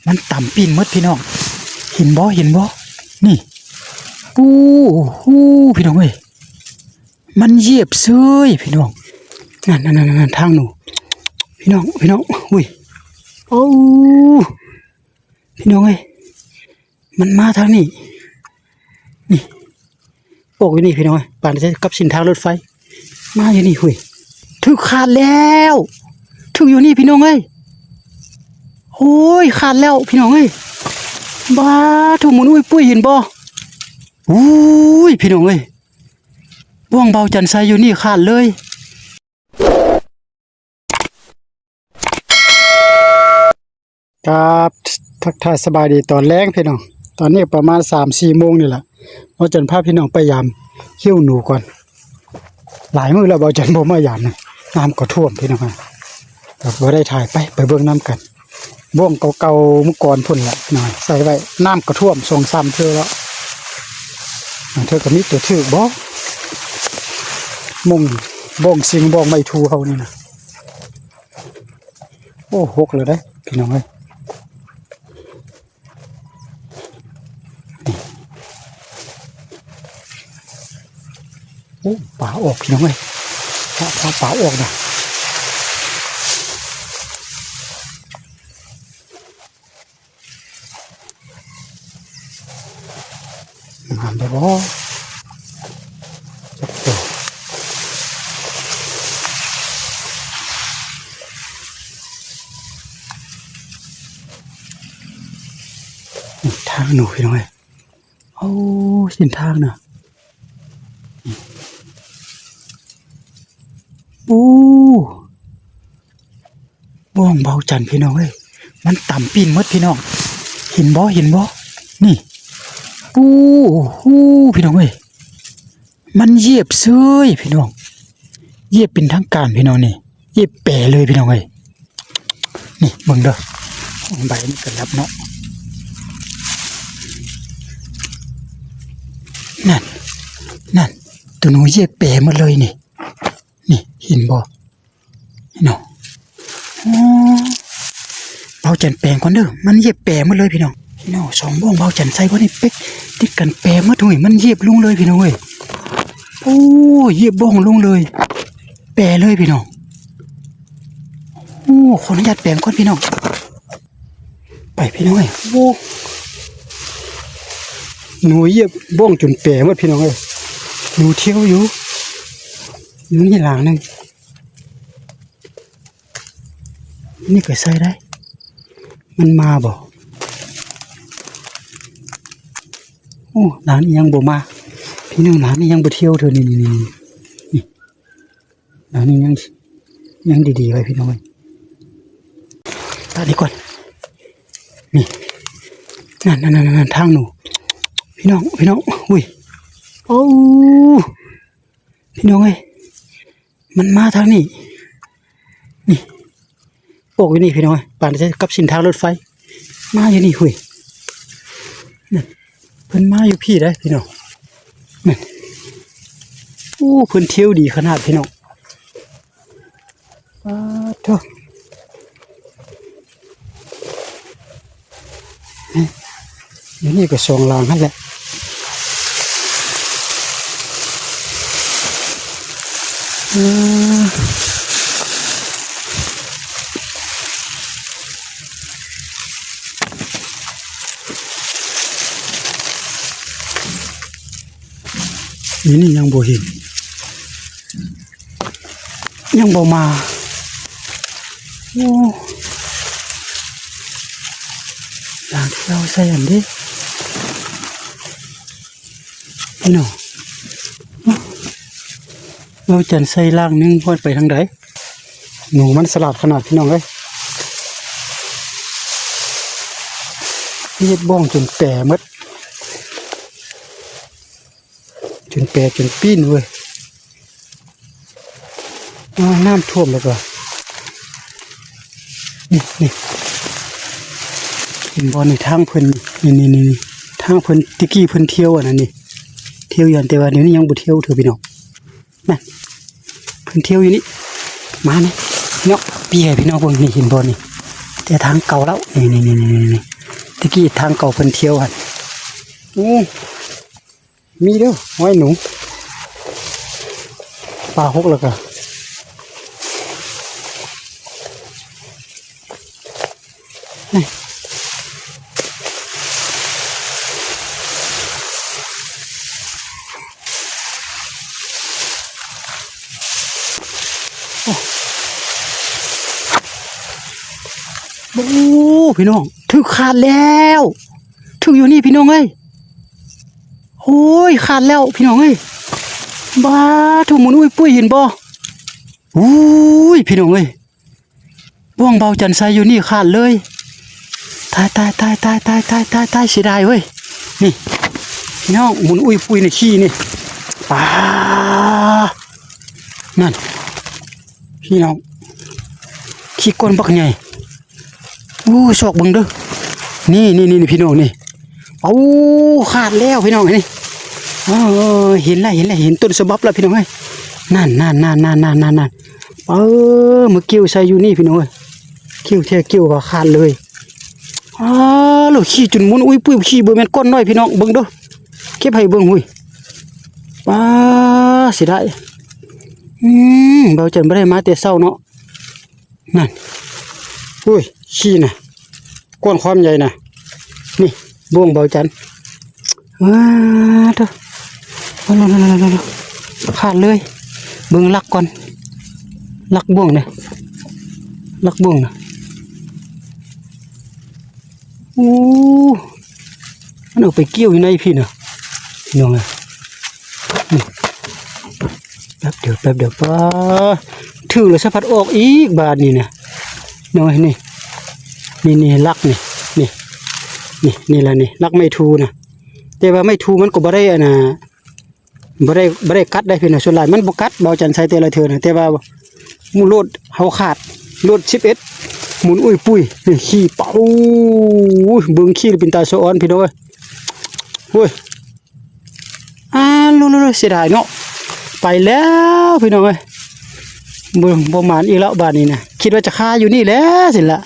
ມັນຕຳປີ້ນໝົດພີ່ນ້ອງ. ເຫັນບໍ່ ເຫັນບໍ່ ນີ້. ໂອ້ໂຫ ພີ່ນ້ອງເອີຍ ມັນຢຽບເສີຍພີ່ນ້ອງ. ນັ້ນໆໆໆ ທາງໜູ ພີ່ນ້ອງ ພີ່ນ້ອງ. ອຸ້ຍ ໂອ້ ພີ່ນ້ອງເອີຍ ມັນມາທາງນີ້ ນີ້ ອອກຢູ່ນີ້ພີ່ນ້ອງເອີຍ ປານຈະກັບເສັ້ນທາງລົດໄຟ ມາຢູ່ນີ້. ຫຸ້ຍ ຖືກຄາດແລ້ວ ຖືກຢູ່ນີ້ພີ່ນ້ອງເອີຍ. ໂອ້ຍ ຄາດແລ້ວພີ່ນ້ອງເອີຍ. ບາດ ທຸກໝູນ ອຸ້ຍ ປຸ້ຍ ເຫັນບໍ່? ອຸ້ຍ ພີ່ນ້ອງເອີຍ ບ່ອງເບົາຈັນໃສ່ຢູ່ນີ້ ຄາດເລີຍ. ກາບ ທັກທາຍສະບາຍດີຕອນແລງພີ່ນ້ອງ. ຕອນນີ້ປະມານສາມສີ່ໂມງນີ້ແຫຼະ ເບົາຈັນພາພີ່ນ້ອງໄປຢາມຂິ້ວໜູກ່ອນ. ຫຼາຍມື້ແລ້ວເບົາຈັນບໍ່ມາຢາມນະ ນ້ຳກໍຖ້ວມພີ່ນ້ອງ ກໍບໍ່ໄດ້ຖ່າຍ. ໄປ ໄປເບິ່ງນຳກັນ. ບ່ອງເກົ່າໆມື້ກ່ອນພຸ້ນແຫຼະ ນ້ອຍໃສ່ໄວ້ ນ້ຳກໍຖ້ວມສອງສາມເທື່ອແລ້ວ. ເທື່ອກໍມີຕົວຖືກບໍ່ ໝ່ອງ ບ່ອງຊິງ ບ່ອງໄມ້ທູເຮົານີ້ນະ. ໂອ້ ຫົກແລ້ວເດ້ພີ່ນ້ອງເອີຍ. ໂອ້ ປາອອກພີ່ນ້ອງເອີຍ ພາ ພາປາອອກນະ. ງາມເດ້ບໍ່ ຈັກໂຕ. ນີ້ທາງໜູພີ່ນ້ອງເອີຍ. ໂອ້ ເສັ້ນທາງນະ. ໂອ້ ບ່ອງເບົາຈັນພີ່ນ້ອງເອີຍ ມັນຕຳປີ້ນໝົດພີ່ນ້ອງ. ເຫັນບໍ່ ເຫັນບໍ່ ນີ້. ໂອ້ໂຫ ພີ່ນ້ອງເອີຍ ມັນຢຽບເສີຍພີ່ນ້ອງ. ຢຽບເປັນທາງການພີ່ນ້ອງນີ້. ຢຽບແປເລີຍພີ່ນ້ອງເອີຍ. ນີ້ເບິ່ງເດີ ໃບມັນກະດັບເນາະ. ນັ້ນ ນັ້ນ ໂຕໜູຢຽບແປໝົດເລີຍນີ້. ນີ້ເຫັນບໍ່ເນາະ. ອໍ ເບົາຈັນແປງກ່ອນເດີ ມັນຢຽບແປໝົດເລີຍພີ່ນ້ອງ. ພີ່ນ້ອງ ສອງບ່ອງເບົາຈັນໃສ່ບໍ່ນີ້ ເປັກຕິດກັນແປໝົດ. ໂອ້ຍ ມັນຢຽບລົງເລີຍພີ່ນ້ອງເອີຍ. ໂອ້ ຢຽບບ່ອງລົງເລີຍ ແປເລີຍພີ່ນ້ອງ. ໂອ້ ຂໍອະນຸຍາດແປງກ່ອນພີ່ນ້ອງ. ໄປພີ່ນ້ອງເອີຍ. ໂອ້ ໜູຢຽບບ່ອງຈົນແປໝົດພີ່ນ້ອງເອີຍ. ໜູທ່ຽວຢູ່ ຢູ່ນີ້ລາງໜຶ່ງ. ນີ້ກໍໃສ່ໄດ້ ມັນມາບໍ່? ໂອ້ ລາງນີ້ຍັງບໍ່ມາພີ່ນ້ອງ. ລາງນີ້ຍັງບໍ່ທ່ຽວເທື່ອ. ນີ້ ນີ້ ນີ້ ນີ້ ລາງນີ້ຍັງ ຍັງດີໆໄວ້ພີ່ນ້ອງເອີຍ. ຕັດນີ້ກ່ອນ. ນີ້ ນັ້ນໆໆໆ ທາງໜູພີ່ນ້ອງ ພີ່ນ້ອງ. ອຸ້ຍ ໂອ້ ພີ່ນ້ອງເອີຍ ມັນມາທາງນີ້ ນີ້ ອອກຢູ່ນີ້ພີ່ນ້ອງເອີຍ ປານຈະກັບເສັ້ນທາງລົດໄຟ ມາຢູ່ນີ້. ຫຸ້ຍ ນັ້ນ ເພິ່ນມາຢູ່ພີ້ໄດ໋ພີ່ນ້ອງ. ນັ້ນ ໂອ້ ເພິ່ນທ່ຽວດີຂະໜາດພີ່ນ້ອງ. ປາດໂທ້ ຢູ່ນີ້ກໍສອງຫຼັງຫັ້ນແຫຼະ. ນີ້ ນີ້ຍັງບໍ່ເຫັນ ຍັງບໍ່ມາ. ໂອ້ ຫຼັງທີ່ເຮົາໃສ່ຫັ້ນເດ້ ພີ່ນ້ອງ. ເອົາຈັນໃສ່ຫຼັງໜຶ່ງ ບໍ່ໄປທາງໃດ. ໜູມັນສະຫຼາດຂະໜາດ ພີ່ນ້ອງເອີຍ. ເຮັດບ່ອງຈົນແປໝົດ ຈົນແປຈົນປີ້ນເວີຍ. ອ້າ ນ້ຳຖ້ວມແລ້ວກໍ ນີ້ ນີ້ ເຫັນບໍ່ນີ້ ທາງເພິ່ນ ນີ້ ນີ້ ນີ້ ນີ້ ທາງເພິ່ນ ແຕ່ກີ້ເພິ່ນທ່ຽວອັນນັ້ນນີ້ ທ່ຽວຢູ່ຫັ້ນ ແຕ່ວ່າດຽວນີ້ຍັງບໍ່ທ່ຽວເທື່ອ ພີ່ນ້ອງ. ນັ້ນ ເພິ່ນທ່ຽວຢູ່ນີ້ ມານີ້ເນາະ ປີ້ໃຫ້ພີ່ນ້ອງເບິ່ງນີ້ ເຫັນບໍ່ນີ້ ແຕ່ທາງເກົ່າແລ້ວ ນີ້ ນີ້ ນີ້ ນີ້ ນີ້ ກີ້ທາງເກົ່າເພິ່ນທ່ຽວຫັ້ນ. ໂອ້ ມີເດີ້ ຫ້ອຍໜູ ປາຫົກແລ້ວກະ ໂອ້ ພີ່ນ້ອງ ຖືກຂາດແລ້ວ ຖືກຢູ່ນີ້ພີ່ນ້ອງເອີຍ. ໂອ້ຍ ຂາດແລ້ວພີ່ນ້ອງເອີຍ. ບາດ ຖືກໝູນອຸ້ຍປຸ້ຍ ເຫັນບໍ່? ໂອ້ຍ ພີ່ນ້ອງເອີຍ ບ່ວງເບົາຈັນໃສ່ຢູ່ນີ້ຂາດເລີຍ. ຕາຍ ຕາຍ ຕາຍ ເສຍດາຍເວີຍ. ນີ້ພີ່ນ້ອງ ໝູນອຸ້ຍປຸ້ຍນີ້ ຂີ້ນີ້ ປາ ນັ້ນ ພີ່ນ້ອງ ຂີ້ກົ້ອນບັກໃຫຍ່. ໂອ້ ຊອກເບິ່ງເດີ້ ນີ້ໆໆ ພີ່ນ້ອງນີ້. ເອົາ ຂາດແລ້ວພີ່ນ້ອງນີ້. ເອີ ເຫັນແລ້ວ ເຫັນແລ້ວ ເຫັນຕົ້ນສະບັບແລ້ວພີ່ນ້ອງເອີຍ. ນັ້ນໆໆໆໆ ເອີ ມາກ່ຽວໃສ່ຢູ່ນີ້ພີ່ນ້ອງເອີຍ. ກ່ຽວແທ້ ກ່ຽວກໍຂາດເລີຍ. ອ້າ ແລ້ວຂີ້ຈົນໝູນອຸ້ຍປຸ້ຍ ຂີ້ບໍ່ແມ່ນກ້ອນນ້ອຍພີ່ນ້ອງ ເບິ່ງເດີ້ ເກັບໃຫ້ເບິ່ງ. ຫຸ້ຍ ປາ ເສຍດາຍ. ອືມ ເບົາຈັນບໍ່ໄດ້ມາແຕ່ເຊົ້າເນາະ. ນັ້ນ ອຸ້ຍ ຂີ້ນະ ກ້ອນຄວາມໃຫຍ່ນະ. ນີ້ ບ່ວງເບົາຈັນ. ວ້າ ໂທ້ ຂາດເລີຍ. ເບິ່ງຫຼັກກ່ອນ ຫຼັກບ່ວງນະ ຫຼັກບ່ວງນະ. ໂອ້ ມັນເອົາໄປກ່ຽວຢູ່ໃນພີ້ນະ ພີ່ນ້ອງເອີຍ. ນີ້ ແປັບດຽວ ແປັບດຽວ ປາ ຖືກແລ້ວສະພັດອອກອີກບາດນີ້ນະ ນ້ອຍນີ້. ນີ້ ນີ້ຫຼັກນີ້ ນີ້ ນີ້ ນີ້ລະນີ້ ຫຼັກໄມ້ທູນະ. ແຕ່ວ່າໄມ້ທູມັນກໍບໍ່ໄດ້ ອັນນ່າ ບໍ່ໄດ້ ບໍ່ໄດ້ກັດໄດ໋ພີ່ນ້ອງ. ສ່ວນຫຼາຍມັນບໍ່ກັດ ເບົາຈັນໃສ່ແຕ່ລະເທື່ອນະ. ແຕ່ວ່າໝູນໂລດເຮົາຂາດ ໂລດສິບເອັດ ໝູນອຸ້ຍປຸ້ຍ ນີ້ ຂີ້ເປົາ. ໂອ້ຍ ເບິ່ງຂີ້ເປັນຕາສະອອນພີ່ນ້ອງເອີຍ. ໂອ້ຍ ອ້າ ໂລດ ເສຍດາຍເນາະ ໄປແລ້ວພີ່ນ້ອງເອີຍ. ບໍ່ ບໍ່ໝານອີກແລ້ວບາດນີ້ນະ. ຄິດວ່າຈະຄາຢູ່ນີ້ແຫຼະ ຊິລະ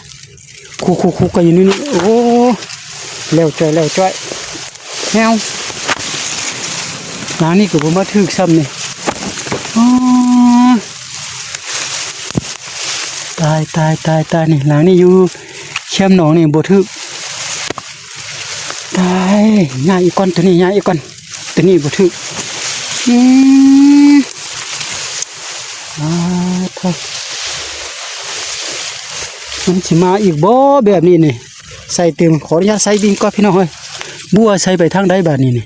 ຄຸກໆໆ ກັນຢູ່ນີ້. ໂອ້ ແລ້ວຈ້ອຍ ແລ້ວຈ້ອຍ. ແນວ ຫຼັງນີ້ກໍບໍ່ມາຖືກຊ້ຳນີ້. ອໍ ຕາຍ ຕາຍ ຕາຍ ຕາຍ. ນີ້ ຫຼັງນີ້ຢູ່ແຄມໜອງນີ້ບໍ່ຖືກ. ຕາຍ ຍ້າຍອີກກ່ອນ ໂຕນີ້ຍ້າຍອີກກ່ອນ ໂຕນີ້ບໍ່ຖືກ. ອືມ ອາ ໂທ້ ມັນຊິມາອີກບໍ່ແບບນີ້ນີ້? ໃສ່ຕື່ມ ຂໍອະນຸຍາດໃສ່ບິນກ່ອນພີ່ນ້ອງເອີຍ. ບໍ່ຮູ້ວ່າໃສ່ໄປທາງໃດບາດນີ້ນີ້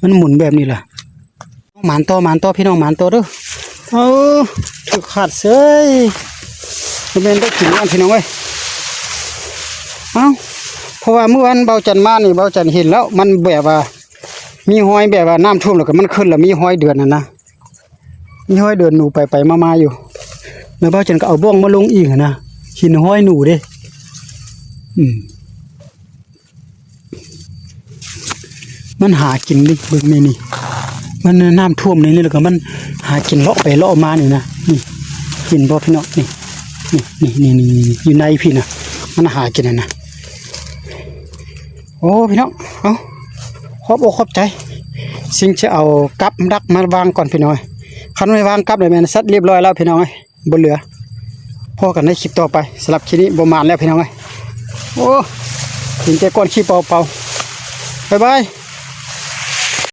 ມັນໝູນແບບນີ້ລະ. ໝານຕໍ່ ໝານຕໍ່ພີ່ນ້ອງ ໝານຕໍ່ເດີ້. ເອົາ ຖືກຂາດເສີຍ ບໍ່ແມ່ນໄດ້ກິນນຳພີ່ນ້ອງເອີຍ. ເອົ້າ ເພາະວ່າມື້ວານເບົາຈັນມານີ້ ເບົາຈັນເຫັນແລ້ວ ມັນແບບວ່າມີຮອຍ ແບບວ່ານ້ຳຖ້ວມແລ້ວກໍມັນຂຶ້ນ ແລ້ວມີຮອຍເດືອນຫັ້ນນະ ມີຮອຍເດືອນໜູໄປໆມາໆຢູ່. ແລ້ວເບົາຈັນກໍເອົາບ້ອງມາລົງອີກຫັ້ນນະ ເຫັນຮອຍໜູເດ້. ອືມ ມັນຫາກິນນີ້ ເບິ່ງນີ້ນີ້ ມັນນ້ຳຖ້ວມນີ້ນີ້ ແລ້ວກໍມັນຫາກິນເລາະໄປເລາະມານີ້ນະ. ນີ້ ເຫັນບໍ່ພີ່ນ້ອງ? ນີ້ ນີ້ ນີ້ ຢູ່ໃນພີ້ນະ ມັນຫາກິນຫັ້ນນະ. ໂອ້ ພີ່ນ້ອງ ເອົາ ຂອບອົກຂອບໃຈ. ຊິງຈະເອົາກັບດັກມາວາງກ່ອນພີ່ນ້ອງ. ຄັນໄດ້ວາງກັບແລ້ວແມ່ນສັດລຽບຮ້ອຍແລ້ວພີ່ນ້ອງເອີຍ. ບໍ່ເຫຼືອ. ພໍ້ກັນໃນຄລິບຕໍ່ໄປ. ສຳລັບຄລິບນີ້ບໍ່ໝານແລ້ວພີ່ນ້ອງເອີຍ. ໂອ້ ເຫັນແຕ່ກ້ອນຂີ້ເປົາໆ. ບາຍບາຍ.